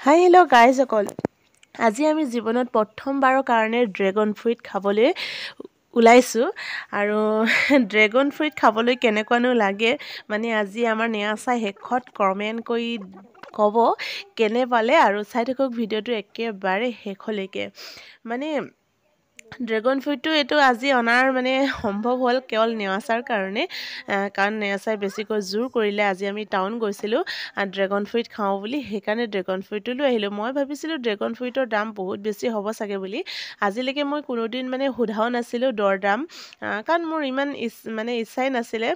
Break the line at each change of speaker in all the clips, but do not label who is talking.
Hi hello' গাইজসকল, আজি আমি জীৱনত প্ৰথমবাৰৰ কাৰণে ড্ৰেগন ফ্ৰুইট খাবলৈ ওলাইছোঁ। আৰু ড্ৰেগন ফ্ৰুইট খাবলৈ কেনেকুৱানো লাগে মানে আজি আমাৰ নেয়াচাই শেষত কমেণ্ট কৰি ক'ব কেনে পালে। আৰু চাই থাকক ভিডিঅ'টো একেবাৰে শেষলৈকে। মানে ড্ৰেগন ফ্ৰুইটটো এইটো আজি অনাৰ মানে সম্ভৱ হ'ল কেৱল নেৱাচাৰ কাৰণে, কাৰণ নেৱাচাই বেছিকৈ জোৰ কৰিলে। আজি আমি টাউন গৈছিলোঁ ড্ৰেগন ফ্ৰুইট খাওঁ বুলি, সেইকাৰণে ড্ৰেগন ফ্ৰুইটটো লৈ আহিলোঁ। মই ভাবিছিলোঁ ড্ৰেগন ফ্ৰুইটৰ দাম বহুত বেছি হ'ব চাগে বুলি। আজিলৈকে মই কোনোদিন মানে সোধাও নাছিলোঁ দৰ দাম, কাৰণ মোৰ ইমান মানে ইচ্ছাই নাছিলে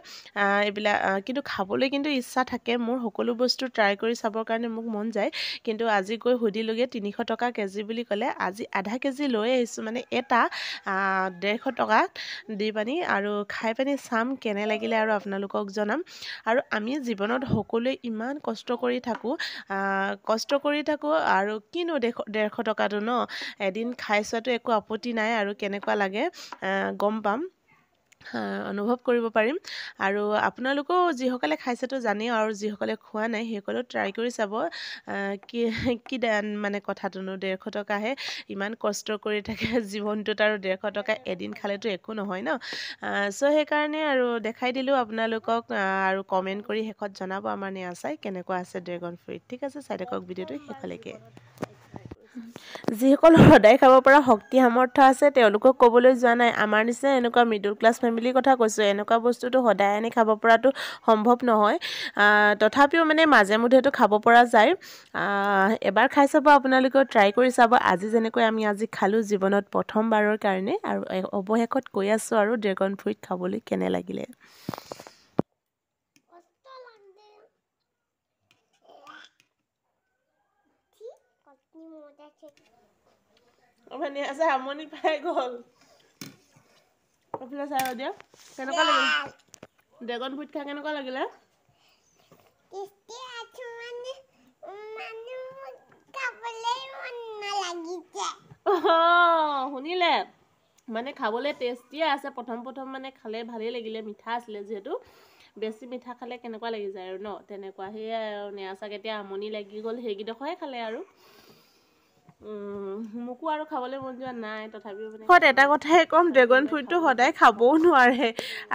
এইবিলাক। কিন্তু খাবলৈ কিন্তু ইচ্ছা থাকে মোৰ, সকলো বস্তু ট্ৰাই কৰি চাবৰ কাৰণে মোক মন যায়। কিন্তু আজি গৈ সুধিলোগৈ 300 টকা কেজি বুলি ক'লে। আজি আধা কেজি লৈ আহিছোঁ, মানে এটা 150 টকা দি পানি, আৰু খাই পানি চাম কেনে লাগিলে আৰু আপোনালোকক জনাম। আৰু আমি জীৱনত সকলোৱে ইমান কষ্ট কৰি থাকোঁ, কষ্ট কৰি থাকোঁ আৰু কিনো 150 টকাটো ন এদিন খাই চোৱাটো একো আপত্তি নাই, আৰু কেনেকুৱা লাগে গম পাম, অনুভৱ কৰিব পাৰিম। আৰু আপোনালোকেও যিসকলে খাইছেতো জানেই, আৰু যিসকলে খোৱা নাই সেইসকলেও ট্ৰাই কৰি চাব। কি কি মানে কথাটোনো 150 টকাহে, ইমান কষ্ট কৰি থাকে জীৱনটোত, আৰু 150 টকা এদিন খালেতো একো নহয় ন। চ' সেইকাৰণে আৰু দেখাই দিলোঁ আপোনালোকক, আৰু কমেণ্ট কৰি শেষত জনাব আমাৰ নেয়াচাই কেনেকুৱা আছে ড্ৰেগন ফ্ৰুইট। ঠিক আছে, চাই থাকক ভিডিঅ'টো শেষলৈকে। যিসকল সদায় খাব পৰা শক্তি সামৰ্থ্য আছে তেওঁলোকক ক'বলৈ যোৱা নাই, আমাৰ নিচিনা এনেকুৱা মিডল ক্লাছ ফেমিলিৰ কথা কৈছোঁ। এনেকুৱা বস্তুটো সদায় আনি খাব পৰাটো সম্ভৱ নহয়, তথাপিও মানে মাজে মধ্যেতো খাব পৰা যায়। এবাৰ খাই চাব, আপোনালোকেও ট্ৰাই কৰি চাব। আজি যেনেকৈ আমি আজি খালোঁ জীৱনত প্ৰথমবাৰৰ কাৰণে, আৰু অৱশেষত কৈ আছোঁ আৰু ড্ৰেগন ফ্ৰুইট খাবলৈ কেনে লাগিলে। আছে আমনি পাই গ'ল। এইফালে চাই দিয়া, কেনেকুৱা লাগিল ড্ৰেগন ফ্ৰুইট খাই? কেনেকুৱা লাগিলে? শুনিলে মানে খাবলৈ টেষ্টিয়ে আছে। প্ৰথম প্ৰথম মানে খালে ভালেই লাগিলে, মিঠা আছিলে যিহেতু। বেছি মিঠা খালে কেনেকুৱা লাগি যায় আৰু ন, তেনেকুৱা। সেয়াই আৰু নেয়াচাক এতিয়া আমনি লাগি গ'ল, সেইকেইডোখৰে খালে আৰু মোকো আৰু খাবলৈ মন যোৱা নাই। তথাপিও মানে এটা কথাই ক'ম, ড্ৰেগন ফ্ৰুইটটো সদায় খাবও নোৱাৰে,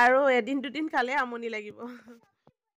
আৰু এদিন দুদিন খালে আমনি লাগিব।